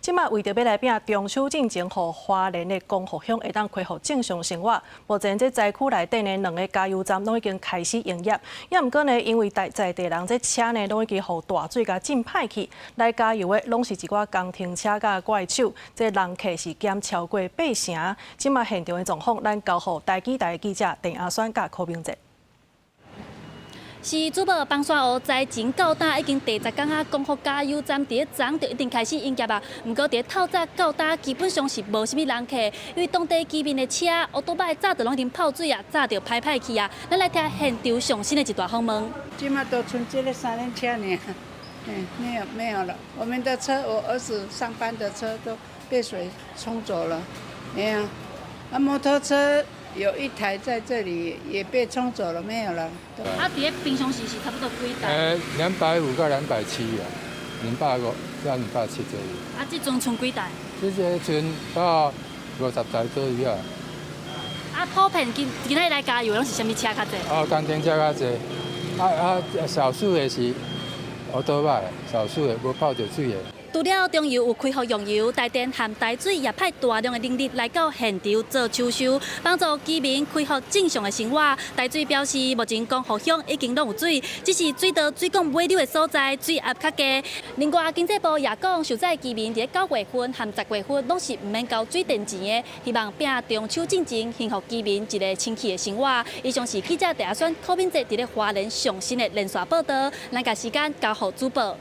這馬為著欲來拚中秋進前，予花蓮的光復鄉會當恢復正常生活。目前這災區內底呢，兩个加油站攏已經開始營業。也毋過呢，因為在地人這車呢，攏已經予大水共浸歹去，來加油的攏是一寡工程車佮怪手，這人客是減超過八成。這馬現場的狀況，咱交予台記台的記者鄭阿選佮柯明哲。是主播枋山湖災情到今已經第十工啊，光復加油站佇咧昨就已經開始營業啊。毋過佇咧透早到今基本上是無啥物人客，因為當地居民的車、烏多擺早就攏已經泡水啊，早就歹歹去啊。咱來聽現場上新的一段訪問。這馬都剩這个三輪車呢，嗯，沒有沒有了。我們的車，我兒子上班的車都被水沖走了，沒有。啊，摩托車有一台在這裡也被沖走了，沒有了。啊，佇咧平常時是差不多幾台？250到270啊，250到270左右。啊，這陣剩幾台？這個剩到50台左右啊。啊，普遍今今仔日來加油攏是啥物車較濟？哦，工程車較濟，啊啊，少數的是烏多擺，少數的無泡著水的。除了中油有開放用油，台電和台水也派大量的人力來到現場做搶修，幫助居民恢復正常的生活。台水表示，目前光復鄉已經攏有水，只是水道水管尾流的所在水壓較低。另外，經濟部也講，受災居民佇9月份和10月份攏是毋免交水電錢的，希望拚中秋進前，幸福居民一个清氣的生活。以上是記者鄭阿選、柯敏哲佇咧花蓮上新的連線報導，咱共時間交予主播。